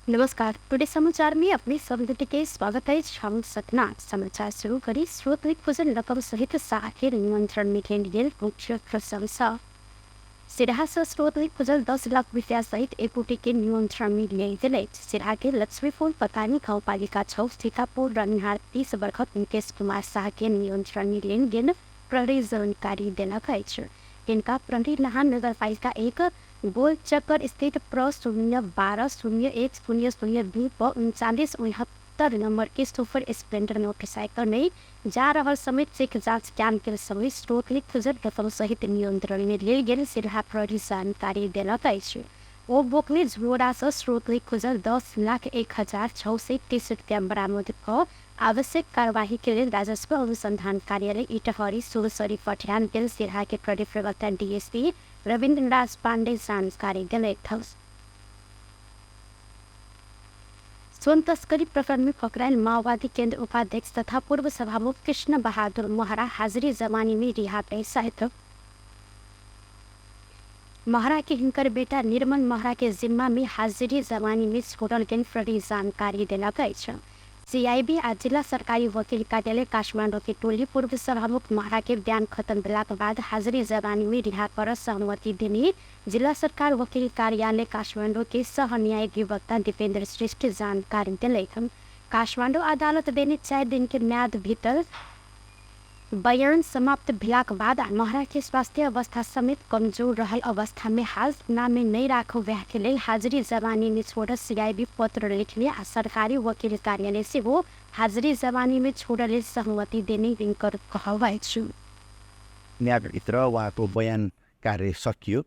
नमस्कार, टुडे समाचार में अपने सब के स्वागत है। हम सतना समाचार शुरू करी। स्रोत खुजल रकम सहित शाह नियंत्रण में गेल मुख्य प्रशंसा। सिराहा से स्रोत खुजल 10 लाख रुपया सहित एक कोटी के नियंत्रण में लेल गेल। सिराहा के लक्ष्मीपुर पतानी गाउँपालिका 6 सीतापुर रनिहार 30 वर्षक मुकेश कुमार शाह के नियंत्रण में लेल गेल प्रहरी जानकारी देलक अछि। तिनका प्रहरी लहान नगरपालिका 1 गोल चक्कर स्थित प्र 0 12 0 1 0 0 2 पर 39 69 नंबर के सुपर स्प्लेंडर मोटरसाइकिल में जा रहल समय चेक जाँच कैम्प के समय स्रोत खुजल रकम सहित नियंत्रण में लेल गेल सिरहा प्रहरी जानकारी देलक अछि। ओ बोकने झोरा से स्रोत खुजल 10,01,630 रुपया बरामद क आवश्यक कार्यवाही के लेल राजस्व अनुसंधान कार्यालय इटहरी सुरसरी पठान गेल सिरहा के प्रहरी प्रवक्ता डीएसपी रविन्द्र राज पाण्डे जानकारी देलथि। सोन तस्करी प्रकरण में पकड़ायल माओवादी केन्द्र उपाध्यक्ष तथा पूर्व सभामुख कृष्ण बहादुर महरा हाजिरी जमानी में रिहा सहित महरा के हिनकर बेटा निर्मल महरा के जिम्मा में हाजिरी जमानी में छोड़ल गेल प्रहरी जानकारी देलक अछि। सीआईबी आ जिला सरकारी वकील कार्यालय काठमाडौँ के टोली पूर्व सभामुख महरा के बयान खत्म भेलाक बाद हाजिरी जमानी में रिहा कर सहमति देने जिला सरकार वकील कार्यालय काठमाडौँ के सह न्यायाधिवक्ता दीपेन्द्र श्रेष्ठ जानकारी देलथि। काठमाडौँ अदालत देने 4 दिन के म्याद भीतर बयान समाप्त भेलाक बाद महरा के स्वास्थ्य अवस्था समेत कमजोर रहल अवस्था में हाल नामे नहीं राखो व्याह के लेल हाजिरी जवानी में छोड़ सीआईबी पत्र लिखने आ सरकारी वकील कार्यालय से वो हाजिरी जवानी में छोड़ले सहमति देने हिनकर कहब अछि। न्यायभित्र उहाँको बयान कार्य सकियो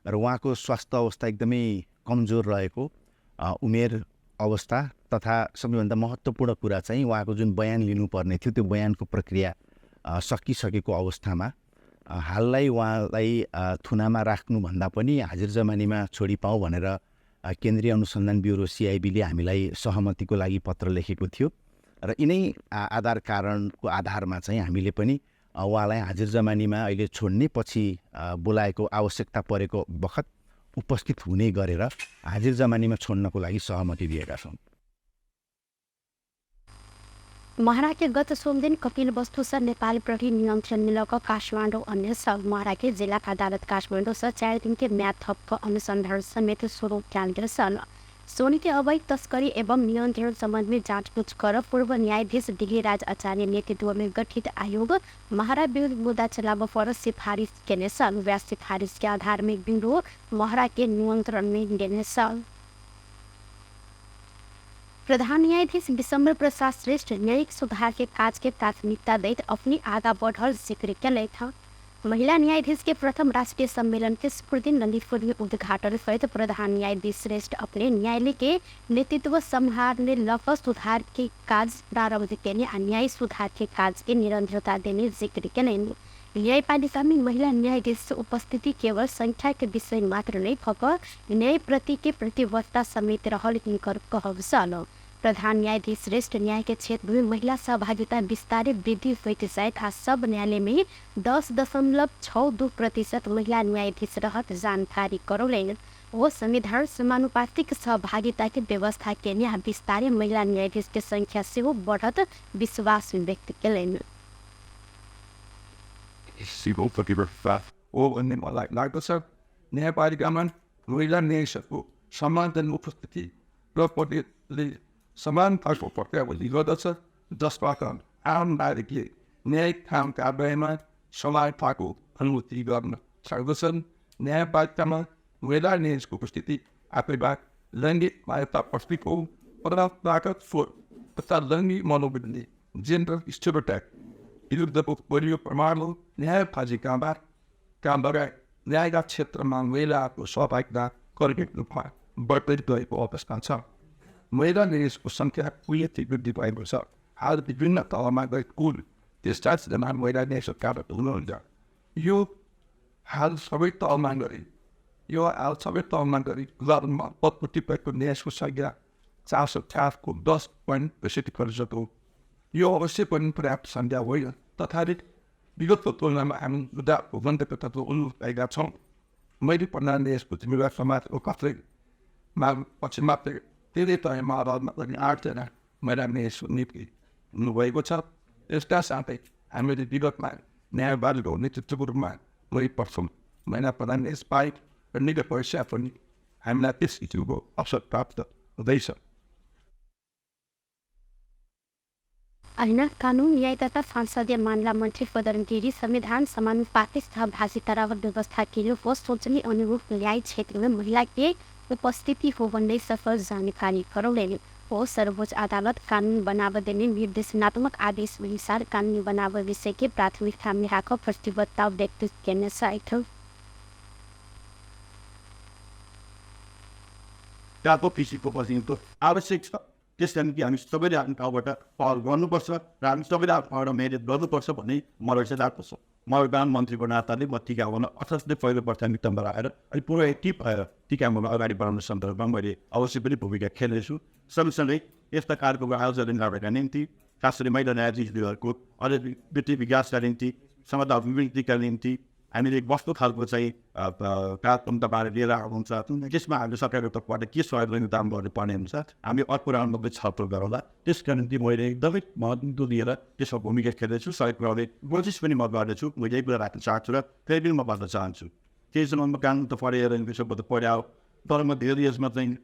र उहाँको स्वास्थ्य अवस्था एकदमै कमजोर रहेको उमेर अवस्था तथा सबैभन्दा महत्त्वपूर्ण कुरा चाहिँ उहाँको जुन बयान लिनुपर्ने थियो त्यो बयानको प्रक्रिया सकिसकेको अवस्थामा हाललाई उहाँलाई थुनामा राख्नुभन्दा पनि हाजिर जमानीमा छोडी पाऊँ भनेर केन्द्रीय अनुसन्धान ब्युरो सिआइबीले हामीलाई सहमतिको लागि पत्र लेखेको थियो र यिनै आधार कारणको आधारमा चाहिँ हामीले पनि उहाँलाई हाजिर जमानीमा अहिले छोड्ने पछि बोलाएको आवश्यकता परेको बखत उपस्थित हुने गरेर हाजिर जमानीमा छोड्नको लागि सहमति दिएका छौँ। महरा के गत सोमदिन कपिल वस्तु से नेपाल प्रहरी नियंत्रण में लग काठमाडौँ अन्य सब महरा के जिला अदालत काठमाडौँ से 4 दिन के म्याद थप अनुसन्धान समेत शुरू कयल गेल छल। सोनी के अवैध तस्करी एवं नियंत्रण संबंध में जाँचबुझ कर पूर्व न्यायाधीश दिघिराज आचार्य नेतृत्व में गठित आयोग महरा विरुद्ध मुद्दा चलाब पर सिफारिश केने छल। व्यास सिफारिश के आधार में ब्यूरो महरा के नियंत्रण में देने छल। प्रधान न्यायाधीश विशम्बर प्रसाद श्रेष्ठ न्यायिक सुधार के काज के प्राथमिकता दैत अपनी आगा बढ़ल जिक्र केलथि। महिला न्यायाधीश के प्रथम राष्ट्रीय सम्मेलन के शुक्रदिन ललितपुर में उद्घाटन करैत प्रधान न्यायाधीश श्रेष्ठ अपने न्यायालय के नेतृत्व सम्हारने लग सुधार के काज प्रारम्भ केने आ न्याय सुधार के काज के निरंतरता देने जिक्र केलनि। न्यायपालिका में महिला न्यायाधीश उपस्थिति केवल संख्या के विषय मात्र नहीं भक न्याय प्रति के प्रतिबद्धता समेत रहल हिनकर कहब छल। प्रधान न्यायाधीश श्रेष्ठ न्याय के क्षेत्र में महिला सहभागिता बिस्तारै वृद्धि होइत जाइत आ सब न्यायालय में 10.62% महिला न्यायाधीश रहत जानकारी करौलनि। ओ संविधान समानुपातिक सहभागिता के व्यवस्था केने आ बिस्तारै महिला न्यायाधीश के संख्या सेहो बढ़त विश्वास व्यक्त केलनि। मलाई लाग्दछ न्यायपालिकामा महिला न्यायाधीशको समान उपस्थिति र समानताको प्रत्याभूति गर्दछ, जसबाट आम नागरिकले न्यायिक काम कारबाहीमा समानताको अनुभूति गर्न सक्दछन्। न्यायपालिकामा महिला न्यायाधीशको उपस्थिति आफैमा लैङ्गिक मान्यताप्रतिको परम्परागत स्वर तथा लैङ्गिक मनोवृत्ति जेन्डर स्टेरियोटाइप विरुद्धको बलियो प्रमाण हो। न्यायपालिकामा काम लगायत न्यायका क्षेत्रमा महिलाहरूको सहभागिता कर्कट रूपमा बढ्दै गएको अवस्था छ। महिला न्यायाधीशको सङ्ख्या उल्लेख्य वृद्धि भएको छ। हाल विभिन्न तहमा गई कुल 43 जना महिला न्यायाधीशहरू कार्यरत हुनुहुन्छ। यो हाल सबै तहमा गरी गुजरातमा पदपूर्ति भएको न्यायाधीशको सङ्ख्या 404को 10.62% हो। यो अवश्य पनि पर्याप्त सङ्ख्या होइन, तथापि विगतको तुलनामा हामी सुधारको गन्तव्यतर्फ उन्मुख भएका छौँ। मैले प्रधान न्यायाधीशको जिम्मेवार समाजको कत्रै माग पछि मात्रै धेरै तहमा अदालतमा पनि 8 जना महिला न्यायाधीशको नियुक्ति हुनुभएको छ। यसका साथै हामीले विगतमा न्यायवादीको नेतृत्वको रूपमा गरी प्रथम महिला प्रधान न्यायाधीश पाए र निकै पैसा पनि हामीलाई त्यस किसिमको अवसर प्राप्त हुँदैछ। अहिना कानुन न्याय तथा संसदीय मामला मन्त्री पदम गिरी संविधान समानुपातिक सहभागिता र व्यवस्था के रूप सोचने अनुरूप न्याय क्षेत्र में महिला के उपस्थिति हो भन्ने सफल जानकारी करौले। हो सर्वोच्च अदालत कानून बनाव देने निर्देशनात्मक आदेश अनुसार कानून बनाव विषय के प्राथमिकता में राख प्रतिबद्धता व्यक्त केने सहित फिसीको प्रतिनिधित्व आवश्यक छ। त्यसका निम्ति हामी सबैले आफ्नो ठाउँबाट पहल गर्नुपर्छ र हामी सबैले आफ्नो ठाउँबाट मिहिनेत गर्नुपर्छ भन्ने मलाई चाहिँ लाग्दछ। म एउटा मन्त्रीको नाताले म ती काममा अर्थात् पहिलो प्राथमिकतामा राखेर अनि प्रोएक्टिभ भएर ती काममा अगाडि बढाउने सन्दर्भमा मैले अवश्य पनि भूमिका खेल्नेछु। सँगसँगै यस्ता कार्यक्रमको आयोजन गर्नका निम्ति खास गरी महिला न्यायाधीशहरूको अझ वृत्ति विकासका निम्ति, क्षमता अभिवृद्धिका निम्ति हामीले कस्तो खालको चाहिँ कार्यक्रम तपाईँहरूले लिएर आउनुहुन्छ, त्यसमा हामीले सरकारको तर्फबाट के सहयोग योगदान गर्नुपर्ने हुन्छ, हामी अर्को राउन्डमा पनि छलफल गरौँला। त्यसका निम्ति मैले एकदमै महत्त्व दिएर त्यसमा भूमिका खेल्दैछु, सहयोग पुऱ्याउने कोसिस पनि म गर्दैछु। मैले यही कुरा राख्न चाहन्छु र फेरि पनि म भन्न चाहन्छु, केहीसम्म म कानुन त पढेर त पढायो, तर म धेरै यसमा चाहिँ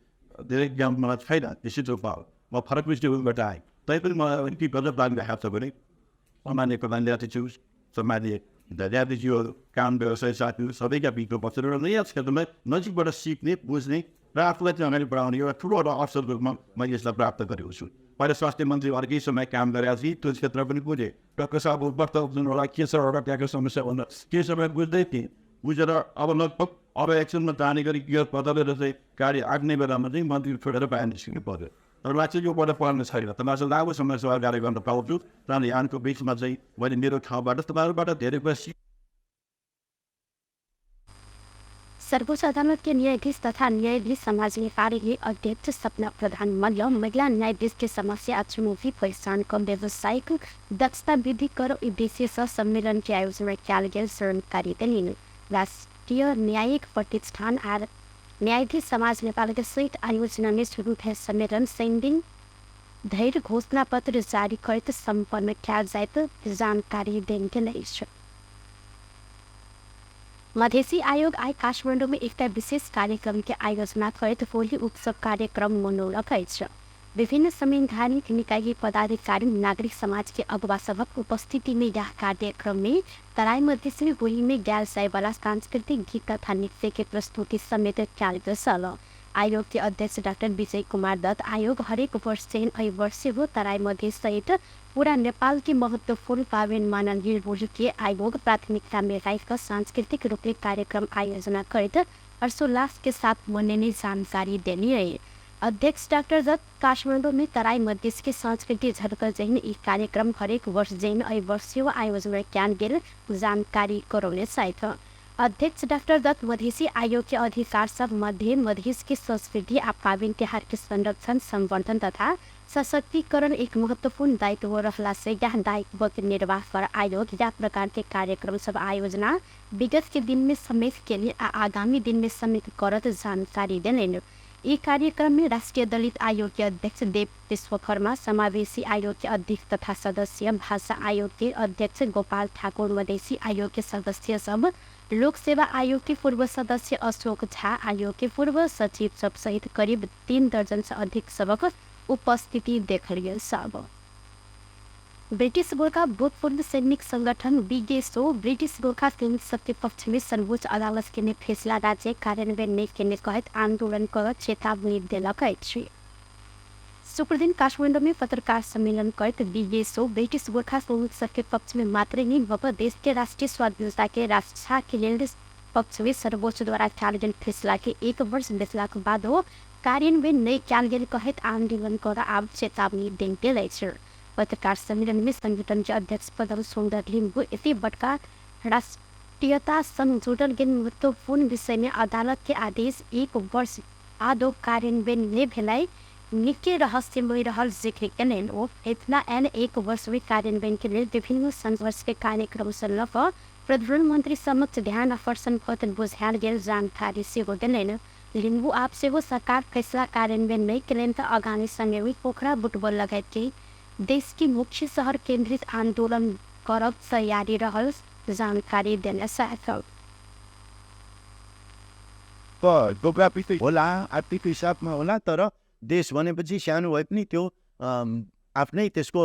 धेरै ज्ञान मलाई छैन। निश्चित रूपमा म फरक दृष्टिकोणबाट आएँ, तैपनि मलाई अलिकति गजब लागिरहेको छ भने सामान्य प्रधान न्यायाधीश, सामान्य न्यायाधीशहरू, काम व्यवसाय साथीहरू सबैका बिचमा बसेर एउटा नयाँ क्षेत्रमा नजिकबाट सिक्ने, बुझ्ने र आफूलाई चाहिँ अगाडि बढाउने एउटा ठुलो एउटा अवसरको रूपमा मैले यसलाई प्राप्त गरेको छु। पहिला स्वास्थ्य मन्त्री अर्कै समय काम गरेको थिएँ, त्यो क्षेत्र पनि बुझेँ। डाक्टर साहब होला के छ एउटा त्यहाँको समस्या भन्दा केही समय बुझ्दै थिएँ। बुझेर अब लगभग अब एक्सनमा जाने गरी गियर बदलेर चाहिँ गाडी आँट्ने बेलामा चाहिँ मन्त्री छोडेर बाहिर निस्किनु पऱ्यो। तर मलाई चाहिँ योबाट पर्ने छैन, तपाईँहरू चाहिँ लामो समय सहकार्य गर्न पाउँछु। तर यहाँको बिचमा चाहिँ मैले मेरो ठाउँबाट तपाईँहरूबाट धेरै कुरा सिकेँ। सर्वोच्च अदालत के न्यायाधीश तथा न्यायाधीश समाज नेपाल अध्यक्ष सपना प्रधान मल्ल महिला न्यायाधीश के समस्या चुनौती पहिचान क व्यावसायिक दक्षता वृद्धि कर उद्देश्य से सम्मेलन के आयोजना कयल गेल जानकारी देलनि। राष्ट्रिय न्यायिक प्रतिष्ठान आर न्यायाधीश समाज नेपाल के संयुक्त आयोजना में शुरू भेल सम्मेलन शनि दिन धरि घोषणा पत्र जारी करैत सम्पन्न कयल जाइत जानकारी देल गेल अछि। मधेसी आयोग आइ काठमाडौँ में एकटा विशेष कार्यक्रम के आयोजना करैत होली उत्सव कार्यक्रम मनौलक अछि। विभिन्न संवैधानिक निकाय पदाधिकारी, नागरिक समाज के अगुवा सभक उपस्थिति में यह कार्यक्रम में तराई मधेसी में होली में गायल जायवाला सांस्कृतिक गीत तथा नृत्य के प्रस्तुति समेत कयल गेल छल। आयोग के अध्यक्ष डाक्टर विजय कुमार दत्त आयोग हरेक वर्ष चयन एहि वर्ष सेहो तराई मधेस सहित पूरा नेपाल के महत्वपूर्ण पावन मानल गेल होली के आयोग प्राथमिकता में राखि कऽ सांस्कृतिक रूप में कार्यक्रम आयोजना करैत हर्षोल्लास के साथ मनेने जानकारी देने अछि। अध्यक्ष डाक्टर दत्त काठमाडौँ में तराई मधेस के सांस्कृतिक झलक जहिन ई कार्यक्रम हरेक वर्ष जहिन एहि वर्ष सेहो आयोजना कयल गेल जानकारी करौने छथि। अध्यक्ष डाक्टर दत्त मधेसी आयोग के अधिकार सब मध्ये मधेस के संस्कृति आ पावन त्योहार के संरक्षण, संवर्धन तथा सशक्तिकरण एक महत्वपूर्ण दायित्व रहला से यह दायित्व के निर्वाह कर आयोग यह प्रकार के कार्यक्रम सब आयोजना विगत के दिन में समेत के आ आगामी दिन में समेत करत जानकारी देलनि। ई कार्यक्रम में राष्ट्रीय दलित आयोग के अध्यक्ष देव विश्वकर्मा, समावेशी आयोग के अध्यक्ष तथा सदस्य, भाषा आयोग के अध्यक्ष गोपाल ठाकुर, मधेसी आयोग के सदस्य सब, लोक सेवा आयोग के पूर्व सदस्य अशोक झा, आयोग के पूर्व सचिव सब सहित करीब 3 दर्जन से अधिक सबक उपस्थिति देखल गेल सब। ब्रिटिश गोर्खा भूतपूर्व सैनिक संगठन बीगेसो ब्रिटिश गोर्खा सैनिक सबके पक्ष में सर्वोच्च अदालत के फैसला राज्य कार्यान्वयन नहि केने कहैत आंदोलन कर चेतावनी देलक अछि। शुक्रदिन काठमाडौँ में पत्रकार सम्मेलन करैत बीगेसो ब्रिटिश गोर्खा सैनिक सबके पक्ष में मात्रै नहि भऽ देश के राष्ट्रिय स्वाधीनता के रक्षा के लेल पक्ष में सर्वोच्च द्वारा कयल गेल फैसला के 1 वर्ष बितलाक बादो कार्यान्वयन नहि कयल गेल कहैत आंदोलन कर आब चेतावनी देल गेल अछि। पत्रकार सम्मेलन में संगठन के अध्यक्ष पदम सुन्दर लिम्बू एते बड़का राष्ट्रीयता संग जुड़ल गेल महत्वपूर्ण विषय में अदालत के आदेश 1 वर्ष आदो कार्यान्वयन नहि भेलै निकै रहस्यमय रहल जिक्र केलनि। ओ फैसला एन 1 वर्ष में कार्यान्वयन के लेल विभिन्न संघर्ष के कार्यक्रम सँ लऽ कऽ प्रधानमंत्री समक्ष ध्यान आकर्षण पत्र बुझायल गेल जानकारी सेहो देलनि। लिम्बू आप सेहो सरकार फैसला कार्यान्वयन नहीं केलनि तऽ आगामी समय में पोखरा बुटबल लगायत के देश के मुख्य शहर केंद्रित आंदोलन करब तैयारी रहल जानकारी देने साथ। ज्योग्राफी होला, आर्थिक हिसाबमा होला, तर देश भनेपछि सानो भए पनि त्यो आफ्नै त्यसको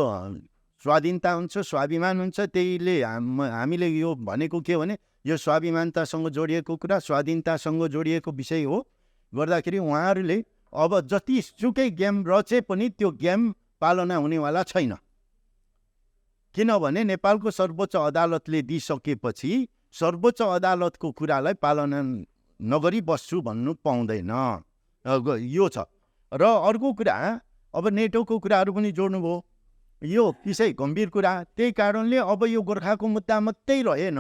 स्वाधीनता हुन्छ, स्वाभिमान हुन्छ। त्यहीले हामीले यो भनेको के भने यो स्वाभिमानतासँग जोडिएको कुरा, स्वाधीनतासँग जोडिएको विषय हो। गर्दाखेरि उहाँहरूले अब जतिसुकै गेम रचे पनि त्यो गेम पालना हुनेवाला छैन, किनभने नेपालको सर्वोच्च अदालतले दिइसकेपछि सर्वोच्च अदालतको कुरालाई पालना नगरी बस्छु भन्नु पाउँदैन, यो छ। र अर्को कुरा अब नेटोको कुराहरू पनि जोड्नुभयो, यो विषय गम्भीर कुरा। त्यही कारणले अब यो गोर्खाको मुद्दा मात्रै रहेन,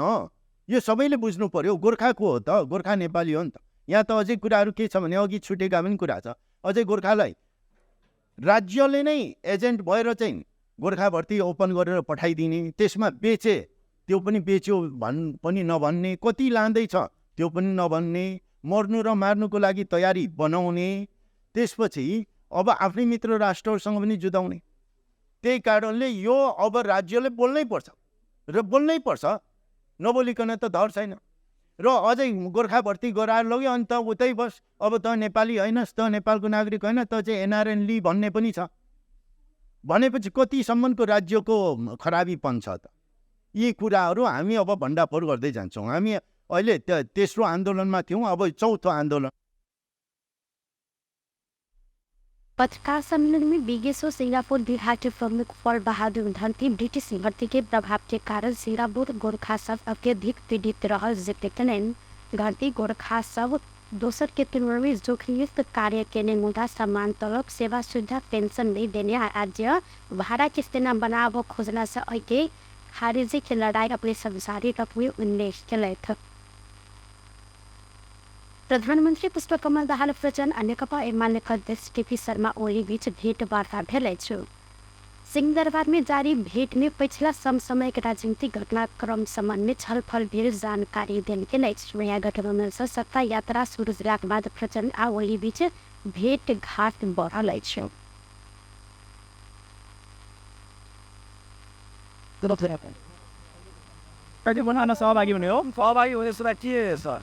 यो सबैले बुझ्नु पर्यो। गोर्खाको हो त, गोर्खा नेपाली हो नि त। यहाँ त अझै कुराहरू के छ भने अघि छुटेका पनि कुरा छ। अझै गोर्खालाई राज्यले नै एजेन्ट भएर चाहिँ गोर्खा भर्ती ओपन गरेर पठाइदिने, त्यसमा बेचे त्यो पनि बेच्यो भन् पनि नभन्ने, कति लाँदैछ त्यो पनि नभन्ने, मर्नु र मार्नुको लागि तयारी बनाउने, त्यसपछि अब आफ्नै मित्र राष्ट्रहरूसँग पनि जुदाउने। त्यही कारणले यो अब राज्यले बोल्नै पर्छ र बोल्नै पर्छ, नबोलिकन त धर छैन। र अझै गोर्खा भर्ती गराएर लग्यो अनि त उतै बस, अब त नेपाली होइनस्, त नेपालको नागरिक होइन, त चाहिँ एनआरएन लि भन्ने पनि छ। भनेपछि कतिसम्मको राज्यको खराबीपन छ त। यी कुराहरू हामी अब भण्डाफोर गर्दै जान्छौँ। हामी अहिले तेस्रो आन्दोलनमा थियौँ, अब चौथो आन्दोलन। पत्रकार सम्मेलन में बीगेसो सिंगापुर विभाग के प्रमुख पल बहादुर धन्ती ब्रिटिश भर्ती के प्रभाव के कारण सिंगापुर गोरखा सब अत्यधिक पीड़ित रहल जिक्र केलनि। घरती गोरखा सब दोसर के तुलना में जोखिमयुक्त कार्य केने मुदा समान तलब, सेवा सुविधा, पेंशन नहीं देने आ राज्य भाड़ा के सेना बनाव खोजना से एके खारिजी के लड़ाई अपने संसारी रकमे उल्लेख केलथि। प्रधानमन्त्री पुष्पकमल दाहाल प्रचण्ड आ नेकपा एमाले अध्यक्ष केपी शर्मा ओली बीच भेटवार्ता भेल अछि। सिंहदरबार में जारी भेट में पछिला समसामयिक राजनीतिक घटनाक्रम सम्बन्ध में छलफल भेल जानकारी देल गेल अछि। नयाँ गठबन्धन सँ सत्ता यात्रा शुरू भेलाक बाद प्रचण्ड आ ओली बीच भेटघाट बढ़ल अछि। सहभागी हुने हो, सहभागी हुने के छ?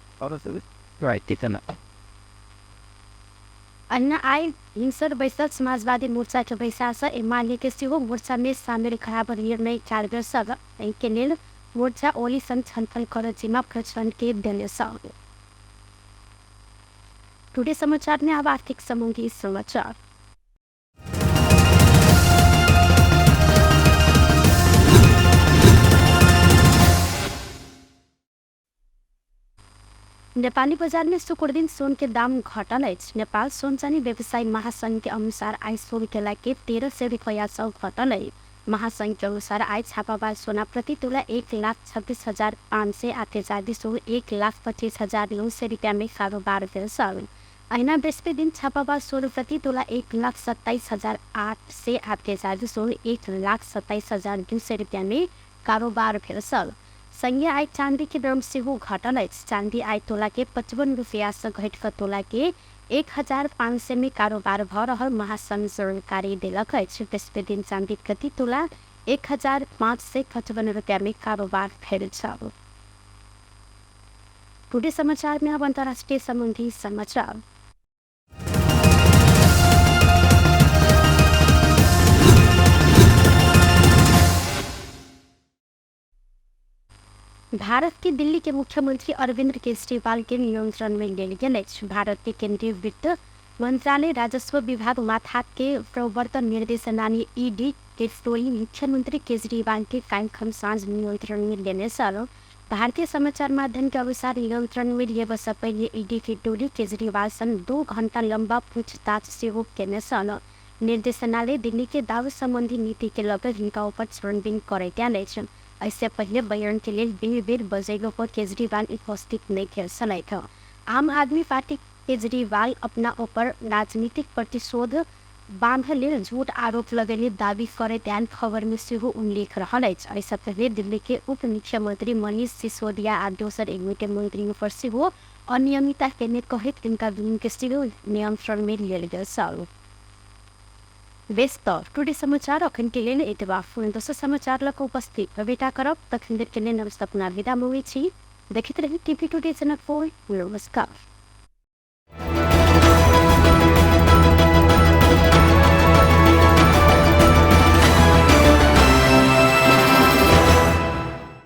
अन्य आइ हिंसर बैसल समाजवादी मोर्चा के बैसार से एमाले के सेहो मोर्चा में शामिल खराब निर्णय कयल गेल सब एहि के लेल मोर्चा ओली संग छलफल करऽ जिम्मा प्रचण्ड के देने छल। टुडे समाचार में अब आर्थिक सम्बन्धी समाचार। नेपाली बजार में शुक्र दिन सोन के दाम घटल अछि। नेपाल सोन चानी व्यवसायी महासंघ के अनुसार आइ सोन केला के 1300 रुपया सौ घटल अछि। महासंघ के अनुसार आइ छापावार सोना प्रति तोला 1,26,500 आ तेजादी सो 1,25,900 रुपया में कारोबार भेल छल। अहिना बृहस्पति दिन छापावार सोन प्रति तोला 1,27,800 आ तेजादी सो 1,27,200 रुपया में कारोबार भेल छल। संगे आइ चांदी के दाम सेहो घटल अछि। चांदी आइ तोला के 55 रुपया से घटि कऽ तोला के 1,500 में कारोबार भऽ रहल महासंघ जानकारी देलक अछि। बृहस्पति दिन चांदी प्रति तोला 1,555 रुपया में कारोबार भेल छल। टुडे समाचार में अब अंतर्राष्ट्रीय संबंधी समाचार। भारत के दिल्ली के मुख्यमंत्री अरविंद केजरीवाल के नियंत्रण में लेल गेल अछि। भारत के केंद्रीय वित्त मंत्रालय राजस्व विभाग माथात के प्रवर्तन निर्देशनालय ईडी के टोली मुख्यमंत्री केजरीवाल के काल्हिखन साँझ नियंत्रण में लेने छल। भारतीय समाचार माध्यम के अनुसार नियंत्रण में लेबऽ सँ पहिले ईडी के टोली केजरीवाल संग 2 घंटा लंबा पूछताछ सेहो केने छल। निर्देशनालय दिल्ली के दारू संबंधी नीति के लऽ कऽ हिनका ऊपर छानबीन करैत आयल अछि। ऐसे पहिले बयान के लेल बेर बेर बजैलो पर केजरीवाल उपस्थित नहीं भेल छलथि। आम आदमी पार्टी केजरीवाल अपना ऊपर राजनीतिक प्रतिशोध बांधऽ लेल झूठ आरोप लगेने दावी करैत आयल खबर में सेहो उल्लेख रहल अछि। एहिसँ पहिले दिल्ली के उप मुख्यमंत्री मनीष सिसोदिया आ दोसर एक गोटे मंत्री पर सेहो अनियमितता केने कहैत तिनका दुनू के सेहो नियंत्रण में लेल गेल छल। बेस त टुडे समाचार अखन के लेल एतबा। पुनः दोसर समाचार लऽ कऽ उपस्थित हेबेटा करब, तखन देर के लेल हम सपना विदा मंगै छी। देखैत रही टीवी टुडे जनकपुर। नमस्कार।